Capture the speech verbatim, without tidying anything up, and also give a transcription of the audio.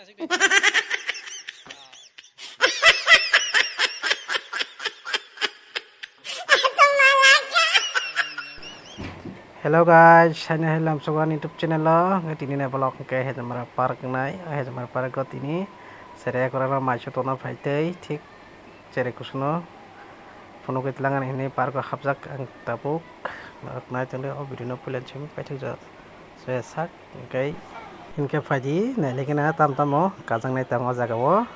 Hello guys, saini hai lamsogo ani YouTube channel o. Hwnkhe tini ni vlog hwnkhe Hejamara Park wngnai. O Hejamara Park o tini cherai kwrwngno maiso tongna phai tei thik cherai kusuno phunugwi twlang ani hinwi park o hapjak ang tabuk. Norok nai tongdi o video no puila simi paithakjak. Soya sak hwnkhe, hwnkhe phaidi nailaikena tam tamo kajaknai tongo o jaga o.